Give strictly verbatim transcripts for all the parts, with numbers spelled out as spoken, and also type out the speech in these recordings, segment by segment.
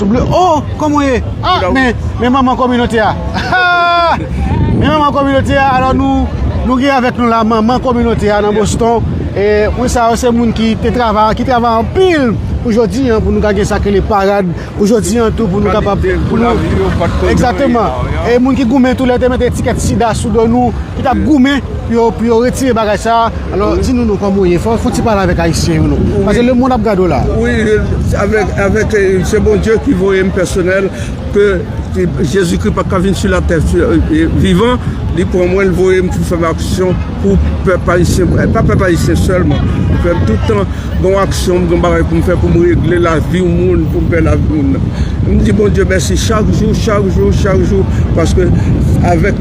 Ble, oh, kòman w ye? Ah, men, men manman kominote a. Ah! Men manman kominote a, alò nou, nou gen avèk nou la, manman kominote a nan Boston. E moun sa yo, se moun ki te travay, ki travay anpil pou jodi an, pou nou ka gen sa k rele parad, pou jodi an tou, pou nou kapab, pou nou, egzakteman. E moun ki goumen tou, lè yo te mete etikèt sida sou do nou, ki t ap goumen pou yo, pou yo retire bagay sa a. Alò, di nou, non, kòman w ye? Fò, fò w ti pale avèk Ayisyen yo, non. Paske lemonn ap gade w la. Wi, avèk, avèk, eh, se Bondye ki voye m pèsonèl, ke, ke Jezikri pa ka vin sou latè, eh, vivan, li pran mwen, l voye m pou fè m aksyon pou pèp ayisyen, eh, pa pèp ayisyen sèlman, pou fè m tout tan gen yon aksyon, m gen bagay pou m fè, pou m regle lavi yon moun, pou m fè lavi moun nan. M di Bondye mèsi chak jou, chak jou, chak jou, paske avèk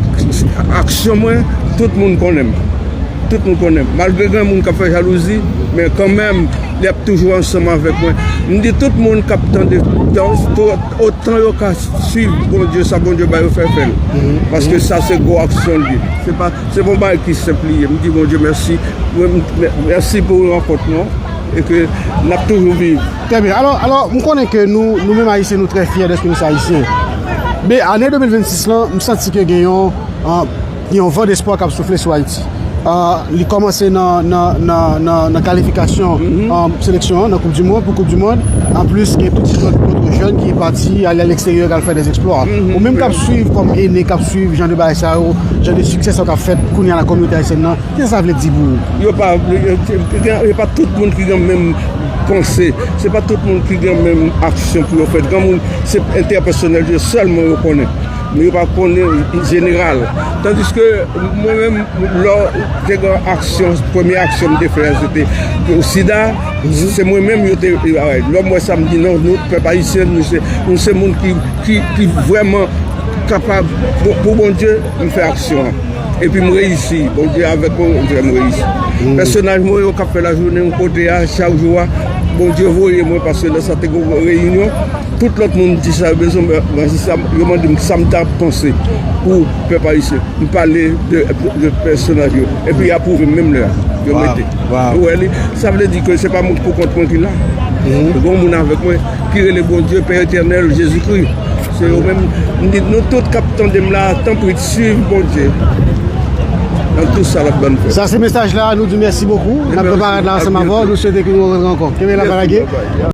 aksyon mwen, tout moun konnen m. Tout moun konnen m. Malgre gen moun k ap fè jalouzi, men kanmenm, li ap toujou ansanm avèk mwen. M di tout moun k ap tande, otan yo ka swiv Bondye, sa Bondye ba yo fè, fè l. Paske sa se gwo aksyon li ye. Se pa, se pa yon bagay ki senp li ye. M di Bondye mèsi. Mwen, m, mè-, mèsi pou rankont nou e ke n ap toujou viv. Trè byen. Alò, alò, m konnen ke nou, nou menm Ayisyen, nou trè fyè dèske nou se Ayisyen. Men ane de mil vennsis lan, m santi ke gen yon, ah, gen yon van despwa k ap soufle sou Ayiti. Ah, li kòmanse nan, nan, nan, nan, nan kalifikasyon, ah, seleksyon an nan Koup di Mond, pou Koup di Mond. Anplis, gen tout lòt, lòt jèn ki pati ale aleksteryè, k al fè dè eksplwa. Ou menm k ap swiv kòm ene, k ap swiv jan de bagay sa yo, jan de siksè sa yo k ap fèt kounye a nan kominote ayisyèn nan, kisa sa vle di pou ou? Yo pa, yo, yo, yo pa tout moun ki gen menm panse. Se pa tout moun ki gen menm aksyon pou yo fè. Gen moun, se entèpèsonèl yo sèlman yo konnen. Men yo pa konnen jeneral. Tandiske mwen menm, lè te gen aksyon, premye aksyon m te fè a, se te pou sida. Se mwen menm yo te, lè m wè sa, m di non, nou, pèp ayisyen, nou se, nou se moun ki, ki, ki vrèman kapab, pou, pou Bondye, m fè aksyon an. Epi m reyisi. Bondye avèk mwen, m fè m reyisi. Pèsonaj mwen yo k ap fè lajounen yon kote a, chak jou a, Bondye voye mwen, paske lè sa te gen yon reyinyon, tout lòt moun di sa yo bezwen, mwen, mwen di sa, yo mande m sa m ta panse pou pèp ayisyen. M pale de, de pèsonaj yo. Epi y apwouve m menm lè a. Yo mete. Ou wè li? Sa vle di ke se pa moun pou kont mwen ki la. Gen yon moun avèk mwen ki rele Bondye, Pè Etènèl, Jezikri. Se yo menm. M di nou tout k ap tande m la, tanpri, swiv Bondye nan tout sa l ap ban n fè. Sa se mesaj la, nou di mèsi bokou. N ap fè parad la ansanm avè w, nou swete ke nou rankontre ankò. Kenbe la, pa lage.